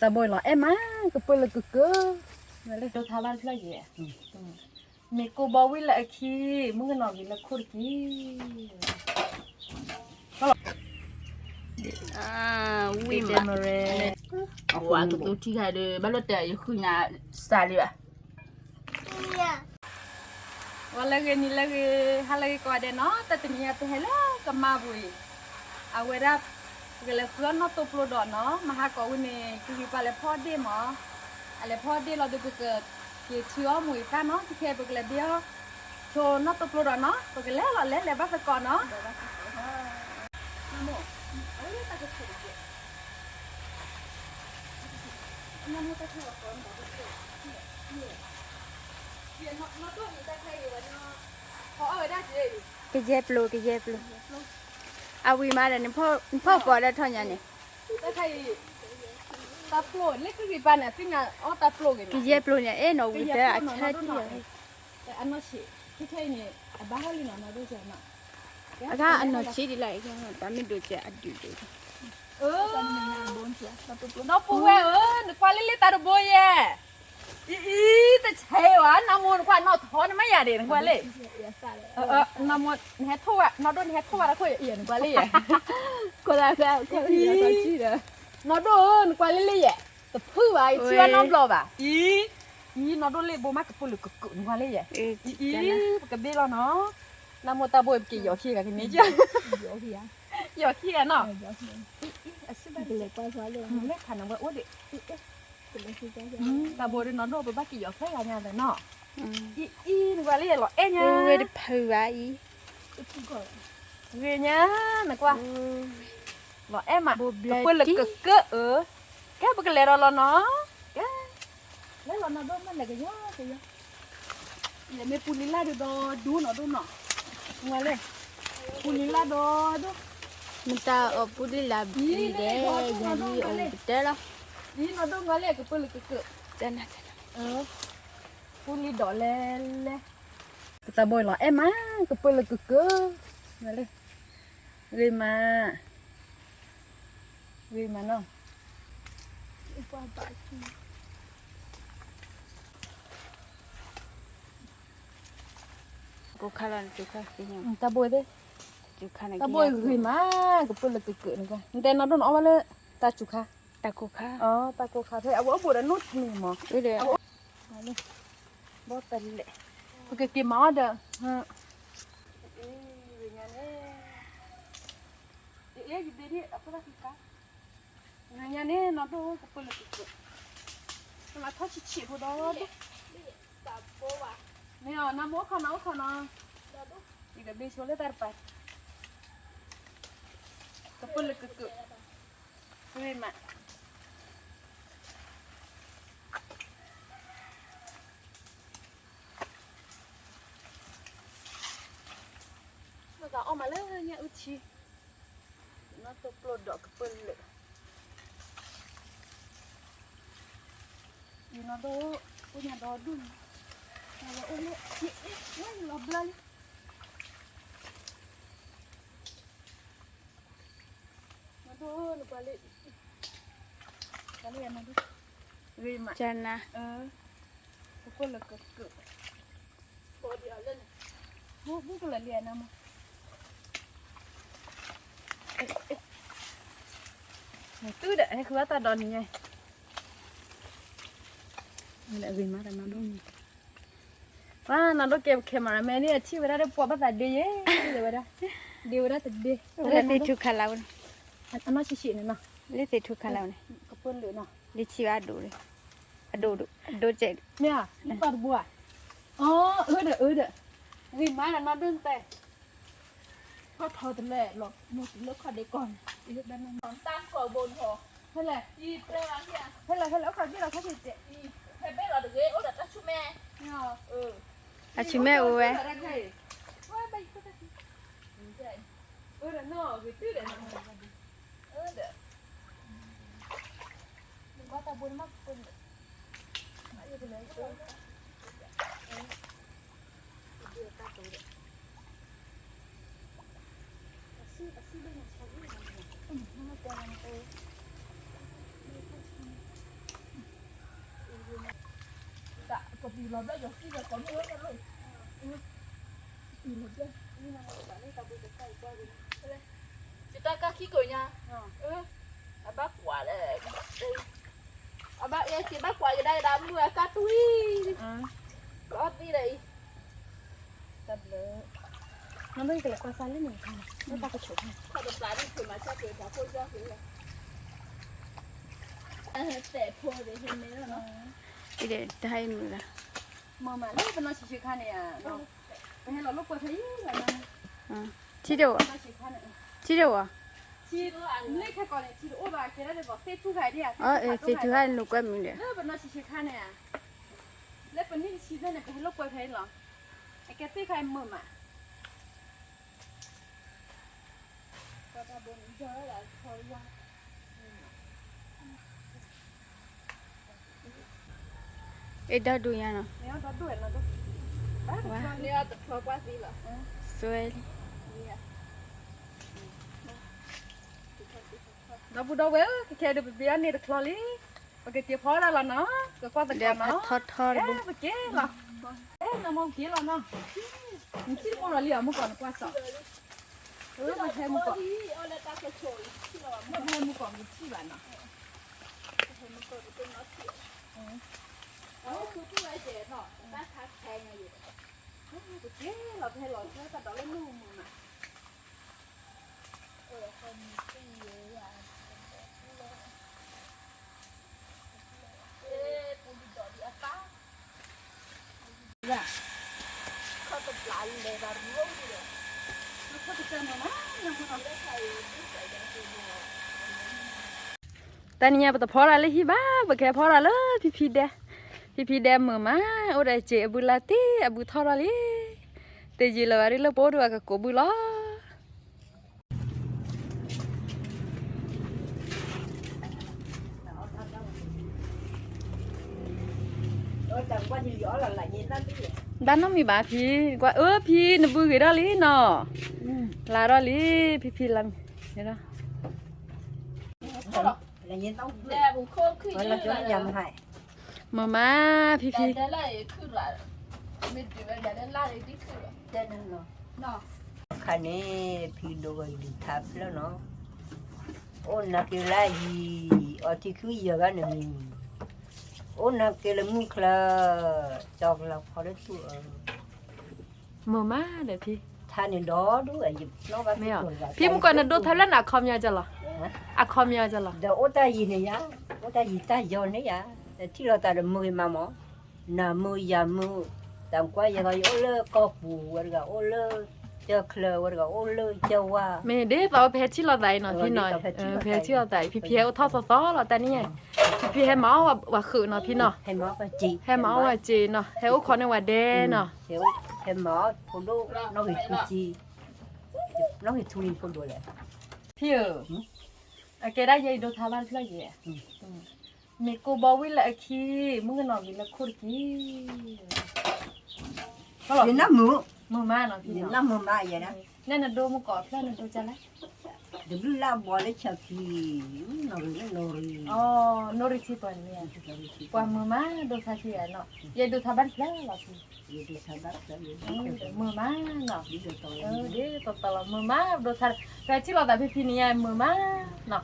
တၢ်ဘိလီၤအဲၣ်မး ကပၢလၢကကၢ, ဒိထါဘၣ်တဖျၢၣ်ယဲၢ်, မ့ၢ်ကိးဘီဝံၣ်လၢအခံ, မုၣ်ကနီၤဂ့ၤလၢခိၣ်တက့ၢ်. ဝံၣ်မး, ဝဲကသူထံခါဒီး ဘၣ်လိၣ်တဲယဃုညါစးလံဘၣ်. ဂီၤလၢအဂ့ၤ နံၤလၢအဂ့ၤ ဟါလၢအဂ့ၤကိးဂၤဒဲးနီၤ, တၢ်တနံၤညါပဟဲလၢကမါပူၤအံၤ, အဝဲဒၣ် ပကလဲၤဃုအီၣ်နီၣ်သိပျိဒီးနီၤ, မဟါကိးဝံၤန့ၣ် ကဂံၢ်ပှၤလဲၤဖီအီၣ်ဒ့ၣ်မး, အလဲၤဖီအီၣ်ဒ့ၣ်လီၤဒီး ပကက့ၤထုအီၣ်မူၤအံၤသၣ်နီၤ, ခဲခဲအံၤပကလဲၤဘ့ၣ်အီၣ် ဆိနီၣ်သိပျိဒီးနီၤ, ပကလဲၤလီၤလဲၤလဲၤဘၣ်သကိးနီၤ. ကယဲၢ်ပျိ ကယဲၢ်ပျိ, အဝံၤမးဒီး နဖီၣ်ပိာ်ဒီးထီၣ်ညါန့ၣ်, တၢ်ပျိလၢကဂံၢ်ပၤန့ၣ် သ့ၣ်ညါအီၣ်တၢ်ပျိဂ့ၤ, ကယဲၢ်ပျိန့ၣ် အဲၣ်နီၤဝံၤတၢ်အဆၢထံၣ် အနီၢ်ဆံး, ခဲခဲအံၤန့ၣ် အဘၣ်ဟီၣ်လံနီၤ နီၢ်ဒိၣ်စၢၤနီၤ, အဂၤအနီၢ်ဆံးဒ်လဲၣ်, တၢ်မ့ၢ်ဒိးစဲးအဒုးဒိး, ဒီပုၢ်ဝဲၢ်ဧၢ, နကွၢ်လၢလၢတၢ်တဘိယဲၢ်, အံၤအံၤ တဆဲးဝဲ နမိၢ်နကွၢ်နီၢ်ထီနမ့ၢ်ယၤဒ့ၣ် နကွၢ်လၢ နမိၢ်နဟဲထိၣ်ဝဲ နီၢ်ဒိၣ်နဟဲထိၣ်ဝဲတၢ်ခိၣ်ယဲၢ် နကွၢ်လၢယဲၢ်, ခိၣ်သး နီၢ်ဒိၣ်ဧၢ နကွၢ်လၢလၢယဲၢ်, တဖုဘၣ် ယထံၣ်ဝဲနီတဘျီဘၣ်, အံၤ အံၤ နီၢ်ဒိၣ်လၢဘိမးကပၢလၢကကၢး နကွၢ်လၢယဲၢ်, အံၤ ပကဘ့ၣ်လီၤနီၤ, နမိၢ်တၢ်ဘိပက့ၤယီၤခံဂၤကန့ၢ်, ယီၤခံဂၤနီၤ, လဲၤခါန့ၣ်ဝဲအိၣ်ဒံး တၢ်ဘိဒီးနီၢ်ဒိၣ် ပဘၣ်က့ၤယီၤဖဲဂၤညါသနီၤ, အံၤအံၤ နကွၢ်လၢယဲၢ်လီၤအဲၣ်ညါ, တဖုဘၣ်အံၤ, ဂ့ၤညါ နကွၢ်, လီၤအဲၣ်မး, ကပၢလၢကကၢးဧၢ, ကဲပကလဲၤဒီးလီၤနီၤ, ကဲ, လဲၤလီၤနီၢ်ဒိၣ်မ့ၢ်လဲၤကယီကယီ ယမ့ၢ်ပူၤလံလၢ်ဒီးဒီဒူၣ်နီၢ်ဒိၣ်နီၢ်, ဝဲလဲၣ်, ပူၤလံလၢ်ဒီဒူၣ်, မတၤအီၤပူၤလံလၢ်ဘံဒဲး, ယၤလံအီၤကတၢၢ်လီၤ, အံၤနီၢ်ဒိၣ် နကွၢ်လၢယဲၢ်ကပၢလၢကကၢး, ပူၤလံဒီးလဲၤလဲၤ, ပတၢ်ဘိလီၤအဲၣ်မး ကပၢလၢကကၢး, ဝဲလဲၣ်, ဂ့ၤမး, ဂ့ၤမးနီၤ ကိခါလီၤနကိခါ, တၢ်ဘိသ့ၣ်, တၢ်ဘိဂ့ၤမး, ကပၢလၢကကၢးန့ၣ်, နတဲနီၢ်ဒိၣ်နအီၣ်ဘၣ်လၢတၢ်စူၤခါ, တၢ်ကိခါ, တၢ်ကိခါဖဲအဝဲအိၣ်ဘူးဒီးနိၣ်ထမံၤမး, ဘီတလဲၣ်, ပကက့ၤမၤအီၣ်ဒီး, အ့ၣ် ယဘ့ၣ်ဒ်အဖိသၣ်ခံခါ, ဂ့ၤညါန့ၣ် နီၢ်ဒိၣ်ကပၢလၢကကၢး, နမၤထီၣ်ဆံးဆံးဖိဒီး, မ့ၢ်အီၤ နမ့ၢ်အိၣ်ခိးနီၤ အိၣ်ခိးနီၤ, ယကဘ့ၣ်ဆိလၢတၢ်တပၤ, ကပၢလၢကကၢး, ဂ့ၤမး မ့ၢ်သးအီၣ်မးလၢညၣ်အုၣ်ထံ, နီၢ်သိပျိဒီးကပၢလၢာ်, ယနီၢ်ဒိၣ် အိၣ်ညါဒီဒူၣ်န့ၣ်, ဝဲအိၣ်လၢ, ဝဲလီၤဘျါလံ နီၢ်ဒိၣ် နကွၢ်လၢ, ကွၢ်လၢယနီၢ်ဒိၣ်, ဂ့ၤမး, ကနၣ်, ပကလၢကကၢး, ဘၣ်ကလၢာ်လံနမ့ၢ်, တုၤဒီး ဟဲဃုအီၣ်တၢ်ဒီနံၤညါ, ဂ့ၤမးတၢ်နီၢ်ဒိၣ်န့ၣ်, ပှၤနီၢ်ဒိၣ်ကဲ cameraman န့ၣ် အထံၣ်ဝဲဒၣ်ဒီးပှၤဘၣ်သးဒ့ယဲ, ဝဲဒၣ်, ဒ့ဝဲဒၣ်တဒ့, လၢသ့ၣ်ထူခါလၢဝဲန့ၣ်, အနီၢ်ဆံးဆံးန့ၣ်နီၤ, လၢသ့ၣ်ထူခါလၢဝဲန့ၣ်, ကပၢလၢာ်နီၤ, လၢဆံးဘၣ်အဒိၣ်, အဒိၣ်ဒိၣ်, အဒိၣ်ကဲး, မ့ၢ်ဧါ, လၢပှၤတဘိဧါ, အၢ အၢဒီး အၢဒီး, ဂ့ၤမးနီၢ်ဒိၣ်နတဲ ထီၣ်ထီတလဲၣ်လီၤ မိၢ်တုၤလၢခီၣ်ဒ့ကီၢ်န့ၣ်, တၢ်ကီၢ်ဘိထီၣ်, ဖဲလဲၣ်, ဖဲလဲၣ် ဖဲလဲၣ် အိၣ်ခိးဘ့ၣ်လီၤခီၣ်ဆံးတဲ, ဖဲဘ့ၣ်လီၤတဂ့ၤ အိၣ်ဒီးတၢ်ဆူၣ်မဲ, တၢ်ဆူၣ်မဲအိၣ်ဝဲ, အၢဒီးနီၢ်ဂ့ၤတုၤဒီး, အၢဒီး နကွၢ်တၢ်ဘိန့ၣ်မး ကပၢလၢာ်, အဆံး အဆံးဘၣ်န့ၣ် ဆါဘၣ်န့ၣ်, နတဲလီၤနတဲ, မ့ၢ်တၢ်ဆါန့ၣ် ယတၢ်ကၢ်ခံကိးညါ, အဘၣ်ကွၢ်လၢ, အဘၣ်အဲၣ်က့ၤဘၣ်ကွၢ်ကဒါကဒါမုၢ်အကၢ်တွံၢ်, လီၤသံဒီးအံၤ, တၢ်ဘျုး, နမ့ၢ်ကလဲၤကွၢ်စၢ်လၢန့ၣ်အခါန့ၣ် လၢတၢ်ကဆိးခါ, တၢ်ဖိ, တဲဖိဒီးဟဲမ့ၢ်လီၤနီၤ, မ့ၢ်မးလၢပနီၢ်ဆံးဆံးခါန့ၣ်ဧါ, ပဟဲလီၤလိာ်ကွဲဖဲအံၤလီၤနီၤ, ထံဒိၣ်, ထံဒိၣ်ဧါ, ထံ, လၢခဲကိာ်န့ၣ် ထံတအိၣ်ဘၣ်ကဲဒၣ်ဒ်သိးသ့ၣ်ထူၣ်ခါဒ်ဧါ, သ့ၣ်ထူၣ်ခါလိာ်ကွဲမုာ်ဒီး, လၢပနီၢ်ဆံးဆံးခါန့ၣ်ဧါ, လၢပနံၣ်တဆံသ့ၣ်န့ၣ် ပဟဲလိာ်ကွဲဖဲအံၤလီၤ, အကဲသ့ၣ်ခါအံၤမုာ်မး အဲၣ်ဒိးဒူညါနီၤ, စွဲလံ, ဒီပုၢ်ဒီဝဲၢ်ဧၢ, ခဲခဲဒုးပပျံၤအီၤန့ၣ်တချီလံ, ပကက့ၤဖီဒၣ်လီၤနီၤ, ပကကွၢ်သကိးနီၤ, ထီထီတဘိ, ပက့ၤလီၤ, အဲၣ်နမိၢ်က့ၤလီၤနီၤ, နထံၣ်တပိၢ်လီၤလံဧါ, မုၢ်ကီၢ်နကွၢ်စီၣ်, လၢပဟဲမုၢ်ကီၢ်, လၢပဟဲမုၢ်ကီၢ်မုၢ်ထံၣ်ဘၣ်နီၤ, ပက့ၤလီၤ ပဟဲလီၤဆၢတၢ်ဒီးလၢမုၢ်မုၢ်နီၤ, တနံၤညါပတဖီဒၣ်လၢဟံၣ်ဘၣ်, ပကဟဲဖီဒၣ်လၢဖံဖံဒဲ, ဖံဖံဒဲမုာ်မး, အိၣ်ဒီးစ့အဘုလၢတ့ၢ်အဘုထီၣ်ထီၣ်လံ, တယံာ်လၢၤဘၣ်ဒ်လၢပအိၣ်ဒီးအကကိးဘုလီၤ. ဘၣ်နီတမံၤဘၣ်ဖံ, ကွၢ်အၢဖံ, နဘုဂ့ၤထီၣ်လံနီၤ, လါထီၣ်လံ, ဖံဖံလါမံၤ, မုာ်မး, ဖံဖံ, ခါန့ၣ် ဖံဒိးဝဲဒုးထါဖျၢၣ်နီၤ, အိၣ်နၤက့ၤလၢယံၤ, အီထံခုယၢၢ်ဂၤန့ၣ်မံၤ, အိၣ်နၤက့ၤလၢမုၢ်ချၢ, တီကလီၤဖီလၢထူၣ်အၢ, မုာ်မးဒီးဖံ, ထါန့ၣ်ဒီဒူၣ်, ဖံမုၢ်ကီၢ်နဒိထါဖျၢၣ်န့ၣ် အခီပညီကလီၤ, အခီပညီကလီၤ, ဒီးအိၣ်တၢ်ယံၤန့ၣ်ယါ, အိၣ်တၢ်ယံၤတၢ်ယီၤန့ၣ်ယါ, ဒီးထံၣ်လိာ်သးဒီးမုာ်ဂ့ၤမးမး, နၤမုာ်ယၤမုာ်, တၢ်ကွၢ်ယဲၢ်ဂီၤ ယအိၣ်လၢကီၢ်ပူၤဝဲတဂၤ, အိၣ်လၢကၢၢ်ချၢဝဲတဂၤ, အိၣ်လၢကၢၢ်ဝါ, မ့ၢ်ဒ်သိးပဟဲထံၣ်လိာ်သးအံၤနီၤဖံနီၤ, ပဟဲထံၣ်လိာ်သးအံၤ ဖံဖံဟဲအိၣ်ထီၣ်သီသီလီၤတၢ်န့ၣ်, ဖံဖံဟဲမၤအီၣ်ဝဲဃုာ်နီၤဖံနီၤ, ဟဲမၤအီၣ်ဝဲစ့နီၤ, ဟဲအိၣ်ခိးန့ၢ်ဝဲဒဲနီၤ, ဟဲမၤအီၣ်ဖိဒိၣ်နီၣ်ဂံၢ်ထူကံ, နီၣ်ဂံၢ်ထူလံဖိဒိၣ်လဲၣ်, ဖံဧၢ, အကဲဒၣ်ယဲအံၤဒိထါဘၣ်တဖျၢၣ်ယဲၢ် မ့ၢ်ကိးဘီဝံၣ်လၢအခံ, မုၣ်ကနီၤဂ့ၤလၢခိၣ်တက့ၢ်, ယနၢ်မုာ်, မုာ်မးနီၤဖံ, ယနၢ်မုာ်မးယဲဒၣ်, နဲနဒိမုၣ်ကီၢ်ဖျၢၣ်နဒိကလဲၣ်, တဘျုးလၢအဘီလၢဆၢခံ, နီၣ်ဂံၢ်လၢနီၣ်ဂံၢ်, နီၣ်ဂံၢ်ထံပှၤန့ၣ်, ပှၤမုာ်မးဒိထါခံဂၤနီၤ, ယဲဒိထါဘၣ်တဖျၢၣ်လီၤဖံ, မုာ်မးနီၤ, ဒ်သိးသိးလီၤ မုာ်မးဒိထါ, ပထံၣ်လိာ်သးဖံဖံန့ၣ်ယါမုာ်မးနီၤ,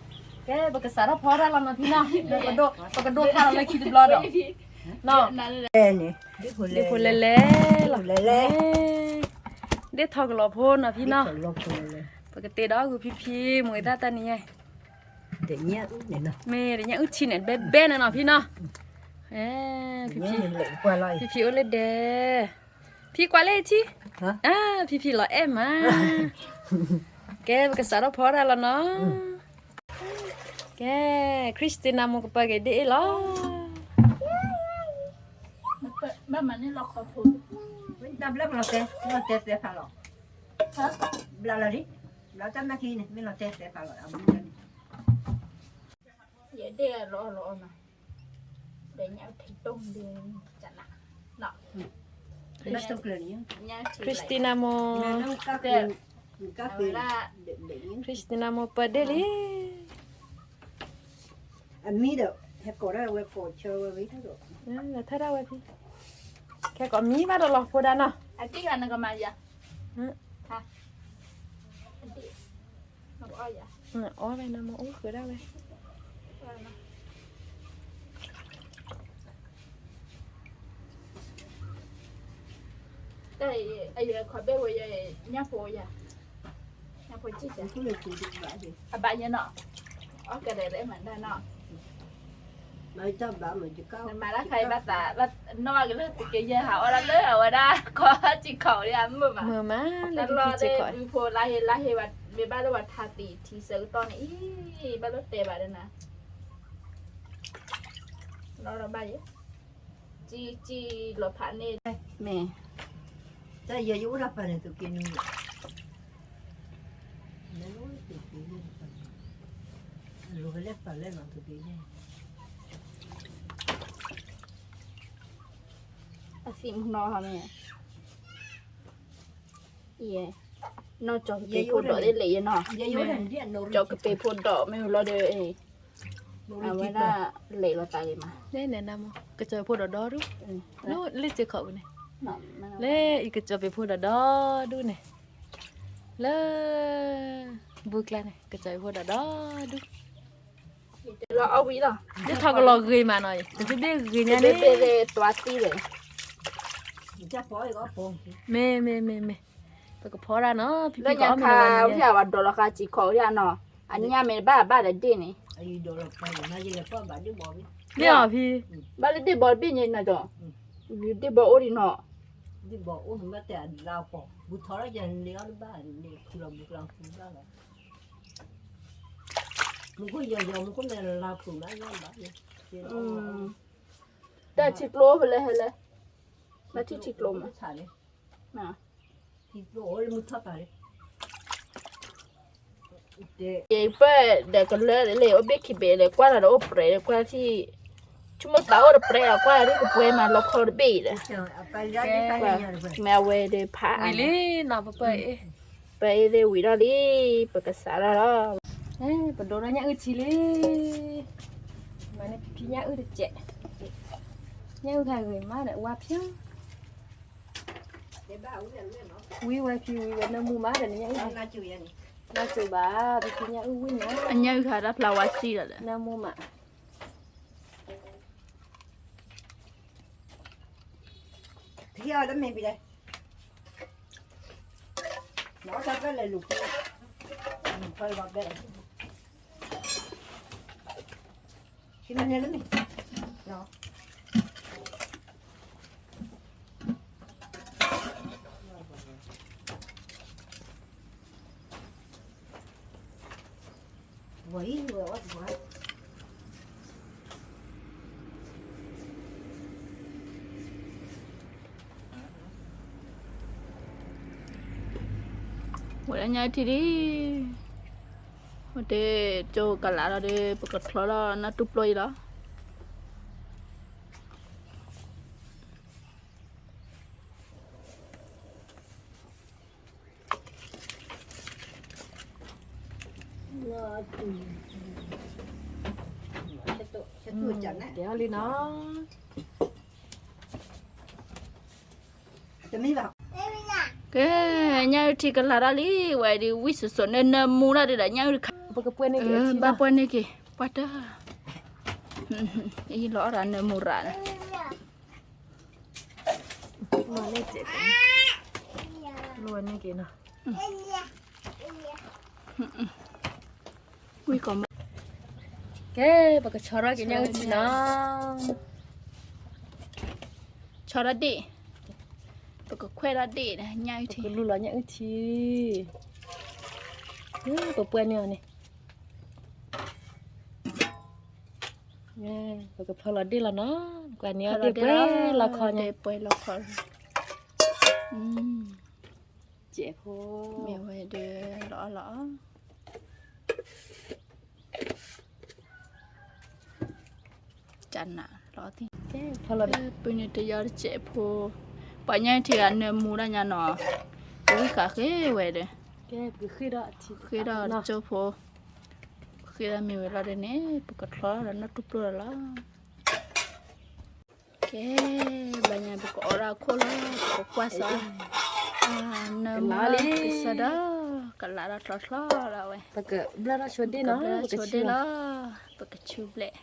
ကဲ ပကစးထီၣ်ဖီတၢ်လီၤနီၤဖံနီၤ, ပကဒိထါလီၤလၢခံတဘျီဒီး, နီၤ, ဒ့ၣ်ဖိလဲၤလဲၤလီၤ, ဒ့ၣ်ထီၣ်ကလီၤဖိနီၤဖံနီၤ, ပကတဲဒီးဂုာ်ဖံဖံ မ့ၢ်တၢ်တနံၤညါ, မ့ၢ်တညါအုၣ်ထံန့ၣ် ဘဲဘဲန့ၣ်နီၤဖံနီၤ, ဖံဖံအိၣ်လၢဒဲ, ဖံကွၢ်လၢထံ, ဖံဖံလီၤအဲၣ်မး, ကဲ ပကစးထီၣ်ဖီတၢ်လီၤနီၤ, ကဲ Christina မိၢ်ကပၢၤက့ၤဒ်အံၤလီၤ, ဘၣ်မၤန့ၢ်လီၤခီဖိ, တၢ်ဘျၢကလီၤတဲ, မ့ၢ်လီၤတဲသဲဖးလီၤ, ဘျၢလီၤလံ, ဘျၢတၢ်မၤခံန့ၣ် မ့ၢ်လီၤတဲသဲဖးလီၤ, အဘုန့ၣ် ယဒ့ၣ်အလီအလီအီၤမး, ဒီးညၣ်ထံတိၢ်ဒ့ၣ်, ကနၣ်, Christina မိၢ်, Christina မိၢ်ပၢၤဒ့ၣ်လံ, အမံဒီး ဟဲကိးဒၣ်ဝဲကိးဆၢဝဲဝံၤထီၣ်ဒီး, ထၢဒၣ်ဝဲဖံ, ခဲကိးမံဘၣ်တလီၤဖိဒၣ်နီၤ, အတံၢ်ဂၤနကမၤယၤ, အတံၢ်, အီၣ်ဝဲနမၤအိၣ်ဃုာ်ဒၣ်ဝဲ, တၢ်အံၤ အယဲၢ်ခီဘ့ၣ်ဝဲယဲၢ် ညၣ်ဖိယၤ, ညၣ်ဖိကံၢ်ယၤ, အဘၣ်ယဲနီၤ, အီၣ်ကဒဲးလၢမၤဒၣ်နီၤ, နမၤတၢ်ခါအံၤဘၣ်သး, နီၢ်ကလၢသုးက့ယဲၢ်ဟးအီၣ်ဒၣ်လၢအဝဲဒၣ်ခီစံၣ်ခီၣ်ဒ်အမုာ်မး, တၢ်လီၢ်လၢဒုးဖိလါဟ့လါဟ့ဝဲ, မ့ၢ်ဘၣ်လၢပှၤထါသံးထံဆၢကတီၢ်န့ၣ်အံၤ, ဘၣ်လၢတဲဘၣ်ဒၣ်နၤ, လီၤဘၣ်ယဲၢ် ကံကံလီၤဖးန့ၣ်, မ့ၢ်, တၢ်ယဲယအိၣ်တၢ်ပာ်န့ၣ်သုးက့နွံ, မ့ၢ်အိၣ်သုးက့ယဲၢ်တပာ်န့ၣ်, အလိၤဖဲလဲၣ်ပာ်လဲၣ်နီၤသုးက့ယဲၢ်, အသံးမနီၤဟီမ့ၢ် ယဲ, နီၢ်ကၠီကပ့ၤဖိဒိးသ့ၣ်လဲၣ်ယဲနီၤ, ကၠီကပ့ၤဖိဒိးမ့ၢ်ဝံၤလီၤဒီး, အဝဲဒၣ်လဲၤလီၤသးဂ့ၤမး, ကၠီကပ့ၤဖိဒိးဒီဒူၣ်, လၢစ့ခီးပူၤန့ၣ်, လၢအံၤကၠီကပ့ၤဖိဒိးဒီဒူၣ်န့ၣ်, လၢ, ဘူကျါန့ၣ် ကၠီကပ့ၤဖိဒိးဒီဒူၣ် လီၤအီၣ်ဝံၤလီၤ, ဒ်ထီၣ်ကလီၤဂ့ၤမးနီၤ, တဘ့ၣ်ဘ့ၣ်ဂ့ၤညါန့ၣ်, မ့ၢ်မ့ၢ်မ့ၢ်မ့ၢ်, ပကဖီဒၣ်နီၤ, ဖံဖံကအီၣ်မ့ၢ်လီၤ, ဝဲဒိးလီၤဃာ်စံၣ်ခီၣ်ဝဲဒၣ်နီၤ, အညၣ်မ့ၢ်ဘၣ်ဘၣ်ဒီးဒ့ၣ်န့ၣ်, မ့ၢ်အီၤဖံ, ဘၣ်လၢဒ့ၣ်ဘီတဘ့ၣ်န့ၣ်နီၤ, ဒ့ၣ်ဘီအိၣ်ဒံးနီၤ, ဒ့ၣ်ဘီအိၣ်ဒံးဘၣ်တဲအလါပီၤ, ဘူထီၣ်လၢယလဲၤအီၤတဘၣ်န့ၣ် ခူလီၤဘူကျါခူဘၣ်လီၤ, မူခိၣ်ယီၤယီၤ မူခိၣ်မဲလါဖုးမးယဘၣ်, တၢ်ထံကျိဖဲလဲၣ်ဟဲလဲၣ်, ဘၣ်ထံထံကျိမး, ထံကျိအိၣ်လၢမူထီၣ်ပာ်လံ, ယပၢၢ်ဒီးကလၢလၢ အိၣ်ဘ့ၣ်ခံဘ့ၣ်လၢကွၢ်လီၤဒီးအိၣ်ပြဲးလၢကွၢ်ထံၣ်, ဆိကမိၣ်သးအိၣ်တပြဲးလီၤကွၢ်လီၤဒ်ကပှဲၤမးလီခီတဘ့ၣ်အံၤဒီး, မ့ၢ်အဝဲဒီးဖးအါန့ၣ်, ပအ့ၣ်သ့ၣ်ဝံၤထီၣ်လံ, ပကစးထီၣ်လီၤ, ပဒိးထီၣ်ညၣ်အုၣ်ထံလံ, မၤန့ၢ်ဖံဖံညၣ်အုၣ်တစဲး, ညၣ်အုၣ်ခါဂ့ၤမးဒီးဝါဖၠီ ဝံဝဲဖံဝံဝဲနၢမူမးဒီးနညၣ်အုၣ်, နၢစူၤဘၣ် ဖံဖံညၣ်အုၣ်ဝံၣ်မး, အညၣ်အုၣ်ခါတၢ်ဖျါဝါစံၣ်ဒီး နၢမူမး, ထံအီၤတမ့ၢ်ဖံလဲၣ်, နအီၣ်တၢ်ပၢၢ်လဲၤလူၤဖံ, ဖၢလီၤဘဲ, ထံမ့ၢ်န့ၣ်တမ့ၢ် ဝဲဒၣ်ညၣ်အုၣ်ထံလံ, ဝဲတဲကၠိကလးလီၤဒီး ပကချီလီၤနီၢ်တူၢ်ပျိအံၤလီၤ. ကဲလံနီၤ. ကဲ ညၣ်အုၣ်ထံကလၤဒၣ်လံ, ဝဲဒုးဝံၣ်စိစိနၢမူဒၣ်ဒီး ညၣ်အုၣ်တခါ, ဘၣ်ပှဲၤန့ၢ်က့ၤ, ဘၣ်ပှဲၤန့ၢ်က့ၤ, ပှၤတၢ်, အံၤလီၤအီၣ်ဒီးနၢမူရၤန့ၣ်, လီၤန့ၢ်က့ၤနီၤ. ဝံၣ်ကီးမး, ကဲ ပကဆီထီၣ်က့ၤညၣ်အုၣ်ထံနီၤ. ဆီထီၣ်ဒ့ၣ်, ပကခွဲးထီၣ်ဒ့ၣ်ညၣ်အုၣ်ထံ, ပကလူလီၤညၣ်အုၣ်ထံ, ပပှဲၤန့ၢ်အီၤန့ၣ်, ပကဖၢလီၤဒ့ၣ်လီၤနီၤ, ကွၢ်န့ၢ်အီၤဒ့ၣ်ပှဲၤလီၤခီညါ, ပှဲၤလီၤခီ, စဲးဖိ, မ့ၢ်ဝဲဒၣ်လီၤအီၣ်လီၤအီၣ် ကနၤလီၤသံ, ပုၢ်နုာ်တယီတစဲးဖိ, ပှၤညၣ်ထံဂၤနၢမူဒၣ်ညါနီၤ, ပဝံၣ်ဃာ်ဃ့ဝဲဒီး, ဃ့ဒီးတကၠိဖိ, ဃ့ဒီးမ့ၢ်ဝဲလီၤဒီးန့ၣ် ပကချီဒီးနီၢ်တူၢ်ပျိလီၤလီၤ. ကဲ, ဘၣ် ပကအိးထီၣ်ခိၣ်လီၤ, ပကကွၢ်စ့ၢ်, နၢမူလီၤကစၢ်ဒီး, ကလးထီၣ်ချီချီလီၤဝဲ, ပကဘျၢထီၣ်ဆိဒ့ၣ်နီၤ, ပကဘျၢဆိဒ့ၣ်လီၤ, ပကဆူဘျဲၣ်,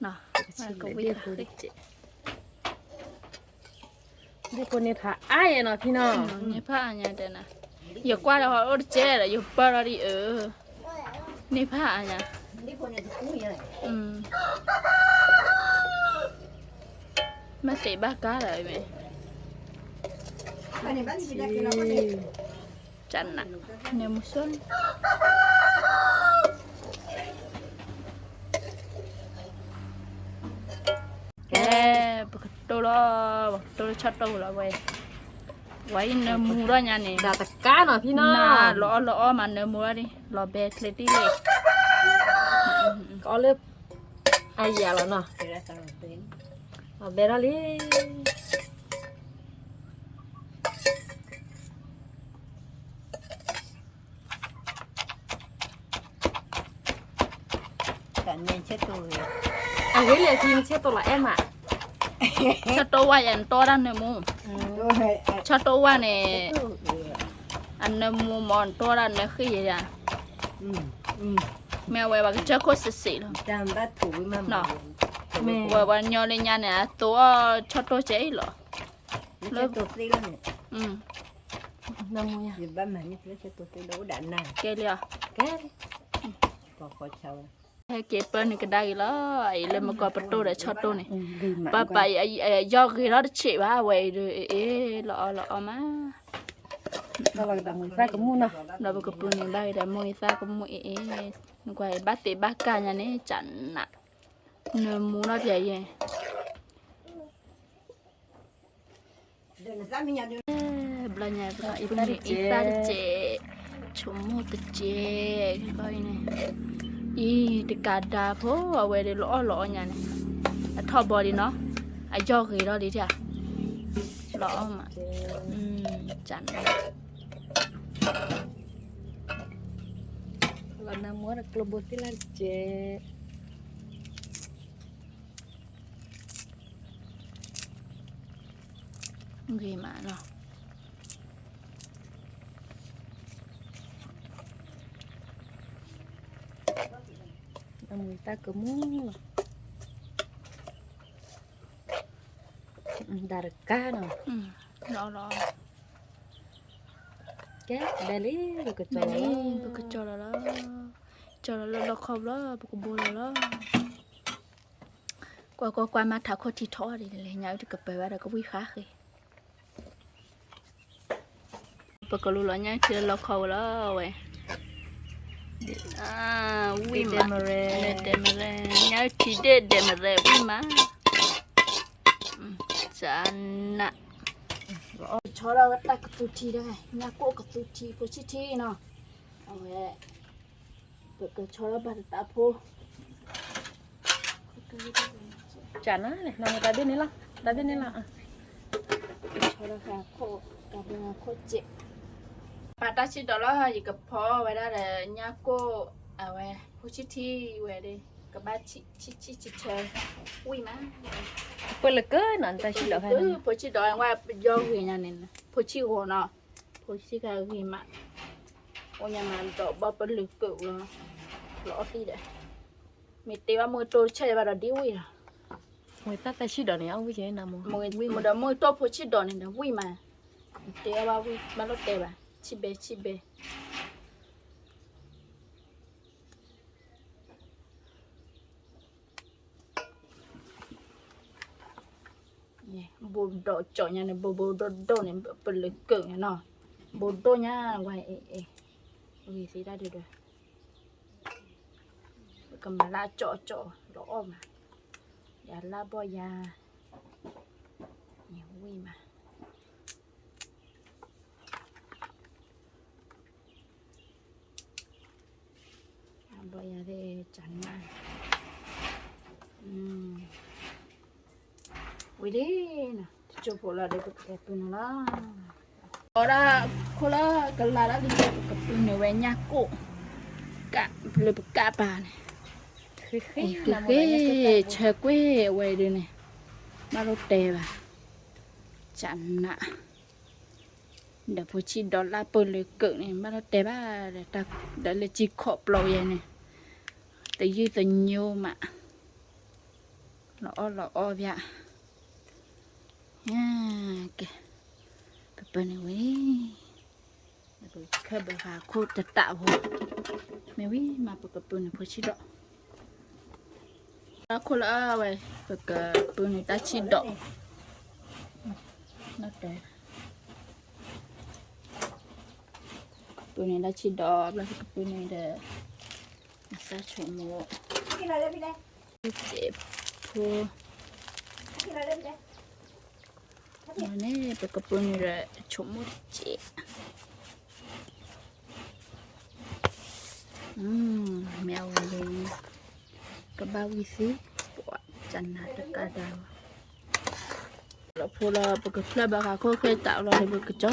ပကဆူဘျဲၣ်ဒ့ၣ်ဖိ, ဒ့ၣ်ဖိန့ၣ်ဖးအါယဲနီၤဖံနီၤ, န့ၢ်ဖးအါညါတဲနၤ, ယကွၢ်ဒီးဟီၣ်အိၣ်တကဲဒီး ယပၢၢ်ထီၣ်ဒံးအၢ, န့ၢ်ဖးအါညါ, မ့ၢ်သ့ဘၣ်ကါဒီးမ့ၢ်, ကနး, နၢမူဆိ, ကဲ, ပကတိၢ်လီၤ, ပကတိၢ်လၢဆီၣ်တိၢ်လီၤဝဲ, ဝဲအံၤနၢမူထီၣ်ညါန့ၣ်, ဒၣ်တကါနီၤဖံနီၤ, လီၤအီၣ်လီၤအီၣ်မးနၢမူထီၣ်ဒံး, လီၤဘဲချ့တံၢ်လံ, ကအိၣ်လၢ အယၤလီၤနီၤ, လီၤဘဲထီၣ်လံ. အဂ့ၤလဲၣ် ဖံနဆဲးတိၢ်လီၤအဲၣ်မး, ဆီၣ်တိၢ်ဝါယၤနတီၢ်ဒၣ်နၢမူ, ဆီၣ်တိၢ်ဝါန့ၣ်, အနၢမူမ့ၢ်နတီၢ်ဒၣ်နၢဃ့ၢ်ယဲဒၣ်, မ့ၢ်အဝဲပှၤကစၢၢ်ခိၣ်စ့းစ့းလီၤ, ဝဲပှၤညီလၢညါန့ၣ် အသိအီၣ်ဆီၣ်တိၢ်ကဲအံၤလီၤ, လၢ, ကဲလံ, ဟဲက့ၤပၢနုာ်ကဒါက့ၤလီၤ, အအံၤလၢမကီၢ်ပတိၢ်ဒီးဆီၣ်တိၢ်န့ၣ်, ပၢ်ပၢ်, ယီၢ်ဂ့ၤထီၣ်တဆံးဘၣ်ဝဲအံၤဒီး, အ့ၣ်, လီၤအီၣ်လီၤအီၣ်မး, ဒီးပကပုၢ်န့ၣ်ဘၣ်ဂ့ၤဒီး မိၢ်ဂ့ၤသၣ်ကမူၣ်အ့ၣ်အ့ၣ်, နကွၢ်ဘၣ်သ့ၣ်ဘၣ်ကၢ်ညါန့ၣ် ကနး, နၢမူထီၣ်ပယဲ ဘျီညါပပုၢ်န့ၣ်အ့ၣ်သၣ်တစဲး, ဆိကမိၣ်တစဲး, အံၤန့ၣ်, အံၤတကးဒါဖိအဝဲဒီးလီၤအီၣ်လီၤအီၣ်ညါန့ၣ်, အထီၣ်ဘီဒံးနီၤ, အယီၢ်ဂ့ၤထီၣ်လံဧါ, လီၤအီၣ်မး, ကနး, လီၤနၢမူတကျိဘိသ့ၣ်လၢတစဲး ဂ့ၤမးနီၤ, အမုၢ်တၢ်ကမူၣ်လီၤ, ဒၣ်တကါနီၤ, လီၤလီၤ, ကဲ, ဘဲလံ, ပကကၠီလီၤလီၤ, ပကကၠီလီၤလီၤ, ကၠီလီၤလၢလီခီဘျီ ပကဘိလီၤလီၤ. ကွၢ်ကွၢ်ကွၢ် မၤထးခိၣ်ထံထီၣ်ဒ်လဲၣ်, ညၣ်အုၣ်တကပၤဘၣ်ဒီးကဝံၣ်ဃါဃ့, ပကလူလီၤညၣ်အုၣ်ထံလၢလီခီဝဲလီၤဝဲ, ဝံၣ်မး, ဒဲးမရဲ, ညၣ်အုၣ်ထံဒ့ၣ်ဒဲးမရဲဝံၣ်မး, ကနး, ဆီထီၣ်ဝဲတၢ်ကသူထံဒီး, ညၣ်ကိၣ်ကသူထံဖိဆံၣ်ထံနီၤ, အဝဲ ပကဆီထီၣ်ဘၣ်တတးဖိ, ကနးန့ၣ် နမ့ၢ်တၢ်ဘ့ၣ်န့ၣ်လီၤ, တၢ်ဘ့ၣ်န့ၣ်လီၤ, ဆီထီၣ်ဃာ်ခိၣ်, ကဘၢဃာ်ခိၣ်စဲး, ပာ်တၢ်ဆံၣ်ဒီးလီၤ, ယကဖီဝဲဒၣ်ဒီးညၣ်ကိၣ်, အဝဲ, ဖိဆံၣ်ထံဝဲဒီး, ကဘၣ်ဆံၣ်ဆံၣ်ဆံၣ်ဆၢ, ဝံၣ်မး, ပလၢကနီၤ တၢ်ဆံၣ်ဒီး, ဖိဆံၣ်ဒီးဝဲပယီၤဂ့ၤညါန့ၣ်, ဖိဆံၣ်ဂီၤနီၤ, ဖိဆံၣ်ဂ့ၤမး, အိၣ်ညါမးဒီးဘၣ်ပလုာ်ကၢၢ်လီၤ, လီၤအီၣ်သံဒီး, မ့ၢ်တဲဘၣ်မုၢ်တိၢ်တဆဲးဘၣ်ဒီးဒ်ဝံၣ်လီၤ, မ့ၢ်တၢ်တၢ်ဆံၣ်ဒီးန့ၣ် အဝံၣ်ကဲနမ့ၢ်, မ့ၢ်ဒီးမုၢ်တိၢ်ဖိဆံၣ်ဒီးန့ၣ်ဒီးဝံၣ်မး, တဲဘၣ်ဝံၣ် ဘၣ်လိၣ်တဲဘၣ်, ဆံၣ်ဘဲဆံၣ်ဘဲ ဘိၣ်ဒီးကၠီၣ်ညါန့ၣ် ဘိၣ်ဘိၣ်ဒိၣ်ဒိၣ်န့ၣ် ပလုာ်ကၢၢ်ညါနီၤ, ဘိၣ်ဒိၣ်ညါဝဲအံၤ, ဂ့ၤသ့ဒၣ်ဒီး, ပကမၤလၢအကၠီၣ်ကၠီၣ်လီၤအီၣ်မး, ယၤလၢဘီၣ်ယၤ, ဝံၣ်မး ဘီၣ်ယၤသ့ၣ်ကနး, ဝံၤလံနီၤ, တကၠိဖိလီၤဒီးပကတဲပူၤန့ၣ်လီၤ, အိၣ်ဒၣ်ခိၣ်လၢကလၤလၢလံဒီးပကပူၤန့ၣ်ဝဲညၣ်ကိၣ်, လၢပကးပၤန့ၣ်, ဃ့, ဆၢကွ့ၢ်ဝဲဒၣ်န့ၣ်, ဘၣ်လိၣ်တဲဘၣ်, ကနး, ဒီးဖိဆံးဒီးလၢပၢၢ်လၢကၢးန့ၣ် ဘၣ်လီၤတဲာ်ဘၣ်, ဒီးလၢကံခီၣ်ပျီယဲန့ၣ် တယုၢ်တညိမး, လီၤအီၣ်လီၤအီၣ်ဗျာ, ကဲ, ပပၢၢ်န့ၣ်ဝဲ, ပခၢၣ်ဘၢဃာ်ခိၣ်တတးဖိ, မ့ၢ်ဝံၤမးပကပၢၢ်န့ၣ်ဖိဆံးဒီး တၢ်ခိၣ်လၢအဝဲ, ပကပၢၢ်န့ၣ်တၢ်ဆံးဒီး, ပၢၢ်န့ၣ်တၢ်ဆံးဒီး ဘျီပကပၢၢ်န့ၣ်ဒီး, အသၣ်ဆိမိၣ်, စဲးဖိ, န့ၣ် ပကပၢၢ်န့ၣ်ဒီး ဆိမိၣ်တစဲး မ့ၢ်အဝဲလၢ ကဘၣ်ဝံၤသ့, ပှၤကနးတကးဒၣ်လီၤ. လီၤဖိလီၤ ပကချၢၣ်ဘၢဃာ်ခိၣ်ဃဲတးလီၤလၢပကစီၤ,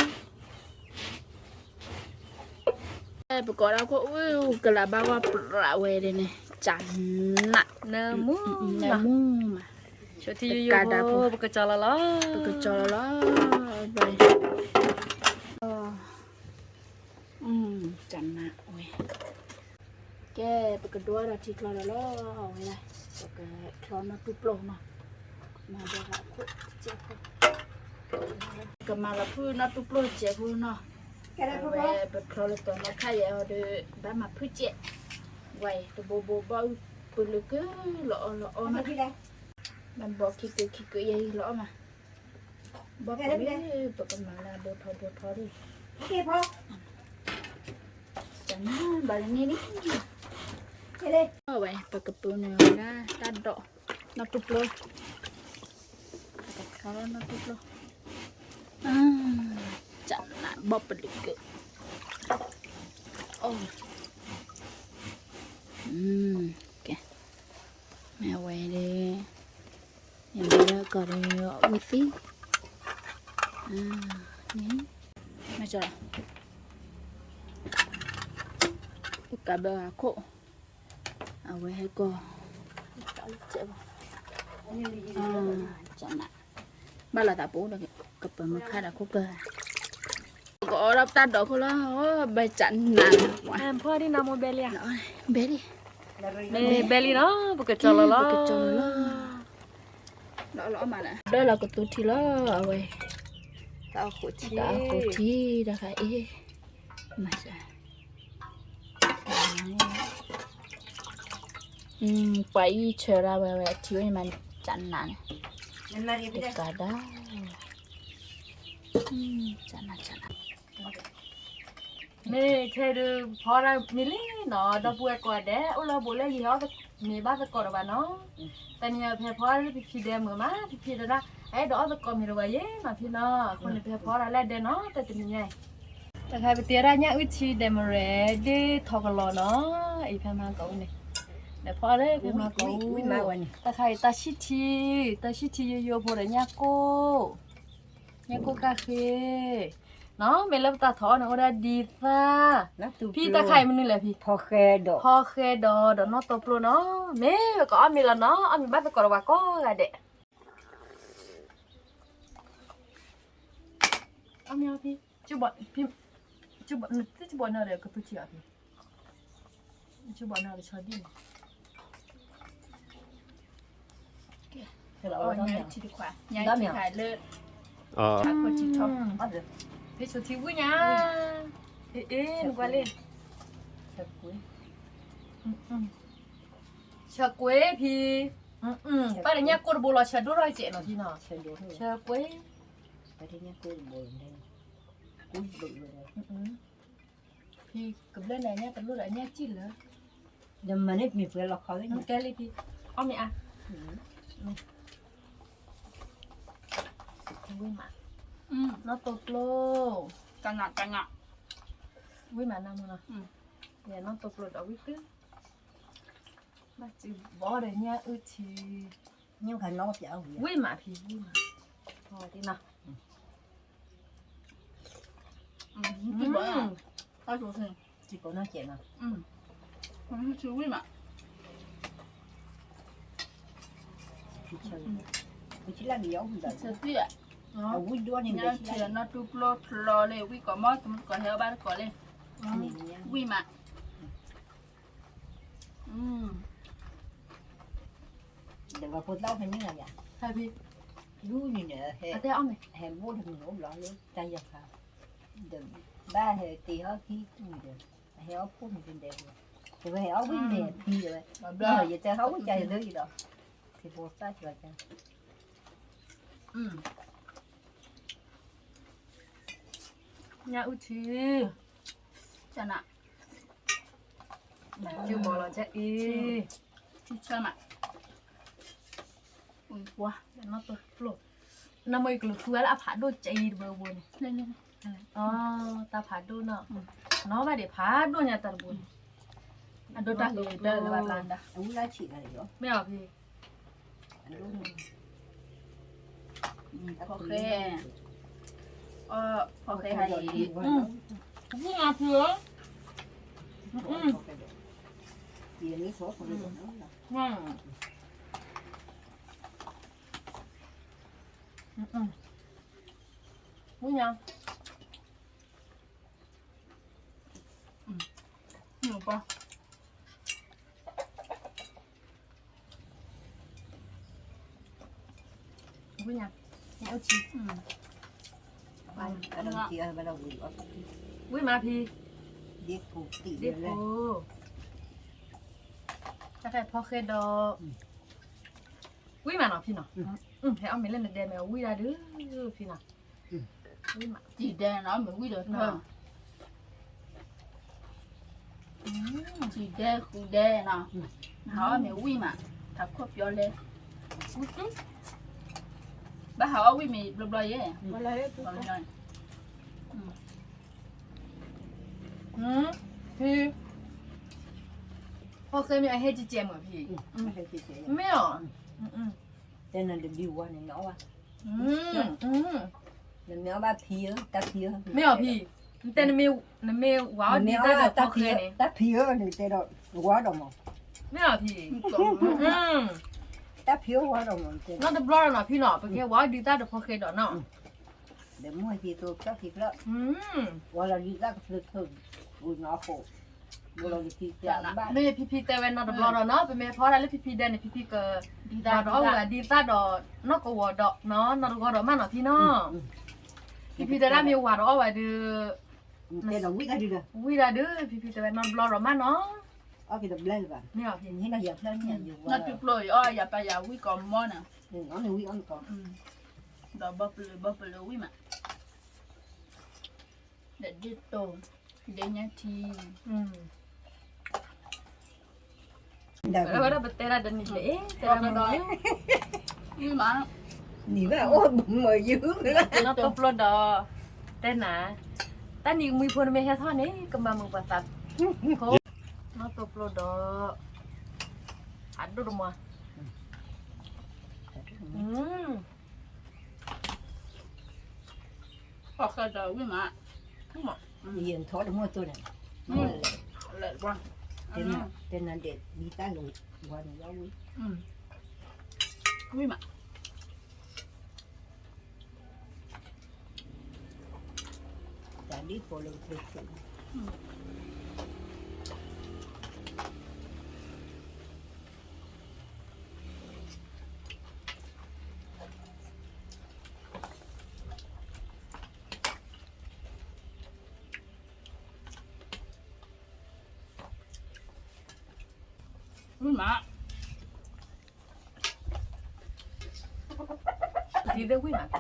ပကိးဒၣ်ခိၣ်အူကလးဘၣ်ဝဲပြးဝဲဒ်န့ၣ်, ကနး, နၢမူ, နၢမူမး, ကးဒၣ်ဖိ, ပကစီၤလီၤလီၤ, ပကစီၤလီၤလီၤ, ကနးဝဲ ကဲ, ပကဒိဒီးထံချီလီၤလီၤ, အဝဲဒၣ်, ပကချီနီၢ်တူၢ်ပျိၢ်နီၤ, မၤဒီးခိၣ်, ကမၤလီၤဖုၣ်နီၢ်တူၢ်ပျိၢ်စဲးဖိနီၤ, အဝဲပချီလၢတီၤနီၢ်ခါယဲအီၤဒီး ဘၣ်မၤဖုၣ်စဲး, ဝဲတဘိဘိဘီၣ်အုၣ်ပလၢက လီၤအီၣ်လီၤအီၣ်နီၤ, ဘၣ်ဘီခံကုာ်ခံကုာ်ယဲအံၤလီၤအီၣ်မး ဘီၣ်ကလၢ ပကမၤလၢဘိထီဘိထီဒၣ်, ကနးဘၣ်န့ၣ်န့ၣ်, ဝဲ ပကပၢၢ်န့ၣ်ဝဲဒၣ်တၢ်ဒိး, နီၢ်တူၢ်ပျိၢ်, ပကချီနီၢ်တူၢ်ပျိၢ်, ကနးဘီၣ်ပလၢက, အိၣ်, ကဲ, မ့ၢ်အဝဲဒၣ် ယမ့ၢ်လၢကီၢ်ဒီးဝံသံ, န့ၣ်, မ့ၢ်ကီ, ပကးဘၢအခိၣ်, အဝဲဟဲကီၢ်, ကနး, ဘၣ်လီၤသးပူၤဒီး ကပၢၤမုၢ်ခါဒီးခိၣ်ကၢ် ကအိၣ်ဒီးပတၢ်ဒိးခိၣ်လီၤ, ဘၣ်ကနး, ဖီဒံနၤမိၢ်ဘဲလံဧါ, ဘဲလံ, ဘဲလံနီၤ, ပကကၠီလီၤလီၤ, ပကကၠီလီၤလီၤ, ဒီးလီၤအီၣ်မးလၢ, ဒီးလီၤကသူထံလီၤ, အဝဲ, တၢ်အီၣ်ဃိးထံ, တၢ်အီၣ်ဃိးထံ, တၢ်ခါအံၤ, မၤစၢၤ ပှၤအံၤဆၢဒၣ်ဝဲဝဲအထံဝဲန့ၣ်မး, ကနးန့ၣ်, ကနးဒၣ်, ကနး, ကနး, မ့ၢ်ခဲဒုးဖီဒၣ်မံၤလံနီၤ, ဒီပုၢ်ဝဲၢ်ကိးဂၤဒဲး, အိၣ်လၢဘူးလၢယဟဲအီၣ်မ့ၤဘၣ်သကိးဒီးဘၣ်နီၤ, တနံၤအံၤဖဲဖီဒၣ်ဖံဖံဒဲမုာ်မး, ဖံဖံတဲဒၣ်, အဲၣ်ဒိးအီၣ်သကိးမ့ၤဒီးဝဲယဲနီၤဖံနီၤ, အဃိန့ၣ် ဖဲဖီဒၣ်လၢဒဲနီၤ, တၢ်တနံၤညါအံၤ တၢ်ခါပတဲဒၣ်ညၣ်အုၣ်ထံဒဲမရဲ ဒ့ထီကလီၤနီၤ, အံၤဖဲမၤကိးအူန့ၣ်, ဒီးဖီလၢဖဲမၤကိးအူ, တၢ်ခါအံၤတၢ်ဆံၣ်ထံ, တၢ်ဆံၣ်ထံယိယိဖိဒီးညၣ်ကိၢ်, ညၣ်ကိၢ်ကၣ်ဃ့, နီၤ မ့ၢ်လၢပတၢ်ထီၣ်အီၣ်န့ၣ် အိၣ်ဒၣ်ဒ်သၣ်, ဖံတၢ်ခါအံၤမနုၤလဲၣ်ဖံ, ဖီဃဲဒီး, ဖီဃဲဒီး ဒီးနီၢ်တိာ်ပျိၢ်နီၤ, မ့ၢ်ပကအီၣ်မ့ၤလီၤနီၤ, အီၣ်မ့ၤဘၣ်သကိးဒီးပှၤကိးဂၤဒဲး အီၣ်မ့ၤအီၣ်ဖံ, ဖံ, ဘီနၤဒီးကပထံၣ်အီၤဖံ, ဘီနၤကဆီဒံၣ်န့ၣ်, ညါထံတခွါ, ညါထံတခွါလၢ, ထီ, ဖဲဆိထံဝံၣ်ညါ, အ့ နကွၢ်လံ, ဆၢကွ့ဖံ, ပၢ်ဒီးညၣ်ကိၢ်တဘိလီၤ ဆၢဒိၣ်ထီၣ်စဲးနီၤဖံနီၤ, ဆၢကွ့, ဖံကဘျၢနၤညၣ်တလိၣ်ဒီးညၣ်စံၣ်လၢ, ဒီးမၤန့ၢ်မ့ၤပှဲၤလီၤခီဝဲန့ၣ်, ကဲလံဖံ, အီၣ်မ့ၤအါ, ဝံၣ်မး, နီၢ်တိာ်ပျိၢ်, တနၤတနၤ, ဝံၣ်မးနၤမုၢ်နီၤ, နီၢ်တိာ်ပျိၢ်ဒီးဝံၣ်သု, ဘၣ်စံးဘီဒီးညၣ်အုၣ်ထံ, ဝံၣ်မးဖံ, ဝံၣ်မး, အီၣ်ဒ်နီၤ, ထံကိးနီၢ်ကဲးနီၤ, ထံဝံၣ်မး, ထံလၢမ့ၢ်အီၣ်ဝံၣ်ဒီး, ဝံၣ်ဒိၣ်န့ၣ် နီၢ်တူၢ်ပျိထီလၢ ဝံၣ်ကိးမီၢ် တမုၢ်တကိးဟဲအီၣ်ဘၣ်တကိးလဲၣ်, ဝံၣ်မး, ဒီးပှၤဖိသၣ်ဖဲန့ၣ်လီၤယၤ, ဖဲဖဲ, ဒူၣ်န့ၣ်န့ၣ်, ဟဲဘိၣ်တမံၤအိၣ်ဘျီလၢတၢ်ယၤခါ, ဒီးဘၣ်ဟဲက့ၤဟီၣ်ခံတမံၤဒီး, အဟဲအီၣ်ဖိမုၣ်ဒဲဒဲ, တဝဲဟဲအီၣ်ဝံၣ်မ့ၤအဖံဒီး, ယတဲဟီၣ်ဝံၣ်ကၢ်ယၤလၢအံၤဒီး, သ့ၣ်ဖိသၣ်ကၢ်ကၢ် ညၣ်အုၣ်ထံ, ကနၣ်, ကၠူဘီလီၤကၠၢ်အံၤ, ဆၢနၤ, ဝံၣ်ပှၢ်, နီၢ်တပျိ, နမ့ၢ်ကလူးသူဝဲလၢအဖးဒိၣ်ကၠၢ်အံၤတဘိဘိန့ၣ်, တၢ်ဖးဒိၣ်နီၤ, နီၢ်ဘၣ်ဒံးဖးဒိၣ်ညါတၢ်တဘိန့ၣ်, အဒိၣ်တၢ်ဂ့ၤတၢ်လၢဘၣ်လၢဒၣ်, မ့ၢ်အီၤဖံ ဖီဃဲ, ဖီဃဲဟါအံၤ, ဝံၣ်မးဖုဧၢ, ဝံၣ်ညါ, ဝံၣ်ညါ, ဝံၣ်မးဖံ, ဒ်ဖိ, တၢ်ခဲဖီဃဲဒီး, ဝံၣ်မးနီၤဖံနီၤ, ဟဲအီၣ်မ့ၤလၢနဒဲမ့ၢ်ဝံၣ်ဒၣ်ဒုးဖံနီၤ, ဝံၣ်မး, တံၤဒဲနီၤ မ့ၢ်ဝံၣ်ဒီးထၢ တံၤဒဲဃုဒဲနီၤ, ဟးအီၣ်မ့ၤဝံၣ်မး, ထးခိၣ်ပျီလဲ, ဘၣ်ဟးအီၣ်ဝံၣ်မ့ၤဘျီဘျီယဲၢ်, ဖံ, ဖီဃဲမ့ၢ်အဟဲကဲကဲမ့ၢ်ဖံ, မ့ၢ်အီၤ, တဲနၤတဘျီဝါန့ၣ် နအီၣ်ဘၣ်, နမ့ၢ်အီၣ်ဘၣ်ဖံဧၢ, တၢ်ဖံဧၢ, မ့ၢ်အီၤဖံ, နတဲနမ့ၢ်, နမ့ၢ်ဝၤအီၣ်ဒံးတၢ်ဒီးဖီဃဲန့ၣ်, တၢ်ဖံဧၢန့ၣ် တဲဒီးဝၤဒီးမး, မ့ၢ်အီၤဖံ, တၢ်ဖံဧၢဝၤဒီးမး, နီတဘျီဒီးနီၤဖံနီၤ ပကဲဝၤအီၣ်ဒံးတၢ်ဒီးဖီဃဲဒီးနီၤ, ဒီးမ့ၢ်ဟဲက့ၤသိးဖျၢၣ်ဖံဖျၢၣ်, ဝၤလီၤဒံးတၢ်ကဖျၢၣ်ထၢၣ်, ဝံၤနီၤအဃိ မ့ၢ်ဖံဖံတဲဝဲနီတဘျီဒီးနီၤ ပမ့ၢ်ဖီဒၣ်လၢဖံဖံဒဲန့ၣ် ဖံဖံက, ဝၤဒီးအီၣ်ဝဲဒံးသၣ်ဒီး နီၢ်ကဝီၤဒီးနီၤ နီတဂီၤဒီးမးနီၤဖံနီၤ, ဖံဖံတဲဒၣ်မ့ၢ်ဝၤဒီးအီၣ်ဝဲဒုး, ဝံၣ်ဒၣ်ဒုး ဖံဖံတဲဝဲနီတဘျီဒီးမးနီၤ, မ့ၢ်အီၤဖံ, နီၢ်တူၢ်ပျိအီၣ်ယၤပာ်ယၤဝံၣ်ကိးမီၢ်နီၤ, ဒီးဘီပလၢၤဘီပလၢၤဝံၣ်မး ဒီးဒ်တိၤ, ဒ်ညါထံ, ဒီးဝဲဒၣ်ပတဲဒၣ်တနံၤလၢအံၤ တဲဒၣ်မ့ၢ်, နံၤဘၣ်အိၣ်မုာ်ယုၢ်, နီၢ်တိၢ်ပျိဒီး, တဲနၤ, တၢ်နံၤကမှံဖိနမ့ၢ်ဟဲထီၣ်န့ၣ် ကမၤမုာ်ပှၤသးဖိ, နီၢ်တိၢ်ပျိဒီး, အဒိၣ်တမီၤ အဃၢၤဒီးဝံၣ်မး, ယထီတမိၢ်တိၢ်န့ၣ်, တဲနၤဒဲးဒ်တၢ်လၢဝံၤန့ၣ်လီၤဝံၣ်, ဝံၣ်မး, တၢ်ဒ်ဖိလၢကဖျိ, ဝံၣ်မး, ဒ်သိးဝံၣ်မး,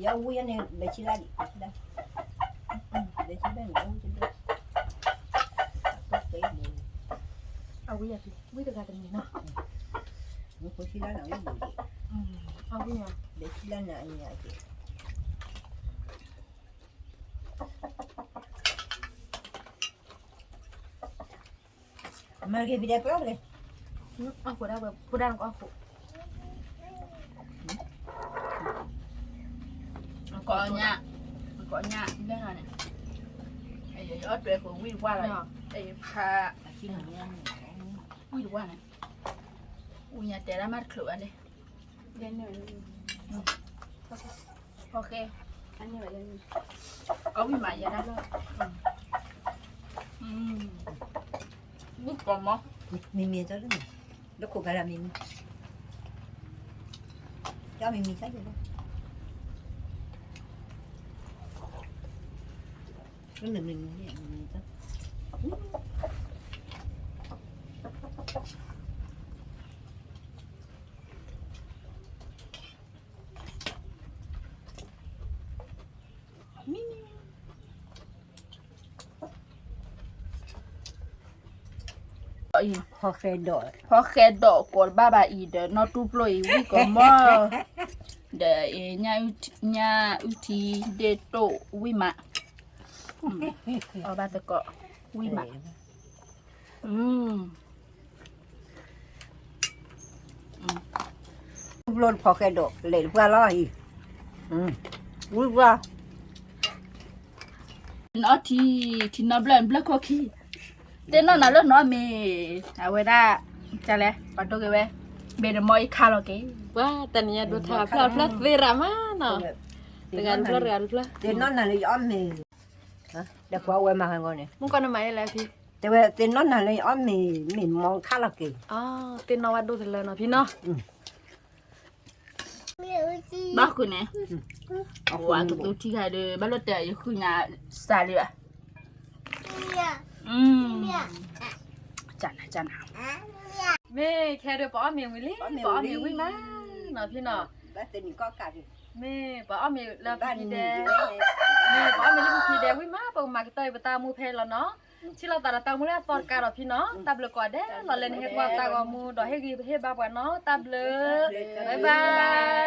ယဝံၣ်န့ၣ် ဘဲဆံလၢ်ဒံး, ဘဲဆံလၢ်, ဘဲဆံလၢ်န့ၣ် အဝံၣ်တဘျီ, အဝံၣ်ယၤ, ဝံၣ်တဂၤတမံၤနီၤ, မ့ၢ်ဖိဆံလၢ်န့ၣ် အဝံၣ်ဘိးဒံး, အဝံၣ်ယၤ, ဘဲဆံလၢ်န့ၣ်အညါက့ၤ မၤက့ၤဖံဒဲးပျီတဂ့ၤ, အဃိဒၣ်ဝဲ ဖိဒၣ်နကအီၣ်ခိး, ကိးညါ, ကိးညါလၢန့ၣ်, အီၣ်တွဲဃိဝံၣ်တဝါလီၤ, ဖး, ဝံၣ်တဝါန့ၣ်, ဝံၣ်ညါတဲဒၣ်မးတချုးဝဲလဲၣ်, ဒဲန့ၣ် โอเค အဝံၣ်မးယဲဒၣ် ဝံၣ်ကီးမး မံၤမံၤတၢ်လၢ လၢခိၣ်ဖဲဒၣ်မံၤမံၤ တၢ်မံၤမံၤတၢ်လၢ လၢမံၤမံၤမံၤမံၤတၢ် ဖီဃဲဒိး ဖီဃဲဒိးကိးဘၣ်ဘၣ်အံၤဒီး နီၢ်တူၢ်ပျိၢ်အံၤ ဝံၣ်ကီးမး ဒီး ညၣ်အုၣ်ထံဒ့ၣ်တိၣ်ဝံၣ်မး အီၣ်ဘၣ်သကိး ဝံၣ်မး တူၢ်ပျိၢ်ဖီဃဲဒိး လဲၤတပှၢ်လီၤအံၤ ဝံၣ်ပှၢ် နအီထံ ထံနီဘျၢၣ် ဘျၢၣ်ခိၣ်ခံ သ့ၣ်နီၣ်နၤလၢနီၢ်မ့ၢ် အဝဲဒၣ် ကလဲၣ် ပှၤဒိက့ၤဝဲ ဘ့ၣ်နမီၢ်အံၤခါလီၤက့ၤ ပှၤတနံၤညါဒိထါဖျၢၣ်ဖျၢၣ်သ့ရၤမးနီၤ တဂၤတဖျၢၣ်တဂၤတဖျၢၣ် သ့ၣ်နီၣ်နၤလၢယအီၣ်မ့ၢ် ဒီးပှၤဝဲမၤဟးဂီၤန့ၣ် မုၣ်ကီၢ်နမၤယဲလဲၣ်ဖံ တဲဝဲသ့ၣ်နီၣ်နၤလၢယအီၣ်မ့ၢ် မ့ၢ်မီၢ်ခါလီၤက့ၤ သ့ၣ်နီၣ်ဝဲဒိၣ်တလၢနီၤဖံနီၤ ဘၣ်ဃုာ်န့ၣ် အဝဲကသူထံခါဒီး ဘၣ်လီၤတဲာ်ယဃုညါစးလံဘၣ် ကနၤ ကနၤ မ့ၢ်ခဲဒီးပအီၣ်မ့ၤဝံၤလံ ပအီၣ်မ့ၤဝံၤမး နီၤဖံနီၤ မ့ၢ်ပအီၣ်မ့ၤလၢပဖံဒဲး မ့ၢ်ပအီၣ်မ့ၤလၢပဖံဒဲးဝံၤမး ပကမၤကတၢၢ်အံၤပတၢ်အိၣ်မူဖဲအံၤလီၤနီၤ ထံၣ်လိာ်သးဒီးတၢ်အိၣ်မူလၢအသီတကးဒီးဖံနီၤ တၢ်ဘျုးကိးဂၤဒဲးလီၤ လၢနဟဲကွၢ်တၢ်ဂီၤမူဒီးဟ့ၣ်ဂံၢ်ဟ့ၣ်ဘါပှၤနီၤ တၢ်ဘျုး bye bye